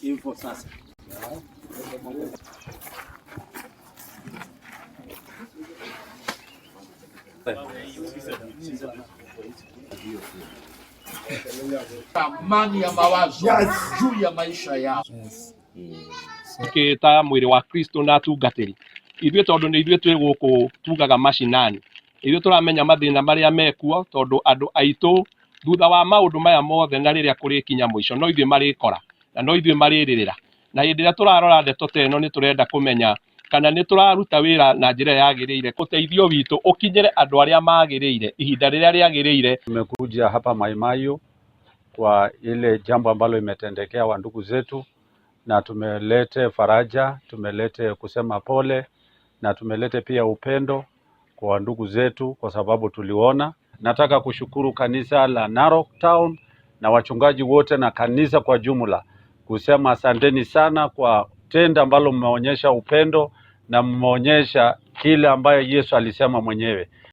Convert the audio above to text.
Hivyo sasa. Amani ya mawazo juu ya maisha yao. Ta mwĩrĩ wa Kristo na atungatĩri ithuĩ, tondũ nĩ ithuĩ twĩ gũkũ tugaga macinani, ithuĩ tũramenya mathĩna marĩa mekuo, tondũ andũ aitũ thutha wa maũndũ maya mothe na rĩrĩa kũrĩkinya mũico, no ithuĩ marĩkora na no ithuĩ marĩrĩrĩra. Na hĩndĩ ĩrĩa tũrarora ndeto ta ĩno, nĩ tũrenda kũmenya kana nĩ tũraruta wĩra na njĩra ĩrĩa yagĩrĩire, ũteithio witũ ũkinyĩre andũ arĩa magĩrĩire ihinda rĩrĩa rĩagĩrĩire. Tumekuja hapa Mai Mahiu kwa ile jambo ambalo imetendekea wa ndugu zetu, na tumelete faraja, tumelete kusema pole na tumelete pia upendo kwa ndugu zetu, kwa sababu tuliona. Nataka kushukuru kanisa la Narok Town na wachungaji wote na kanisa kwa jumla kusema asanteni sana kwa tendo ambalo mmeonyesha upendo na mmeonyesha kile ambayo Yesu alisema mwenyewe.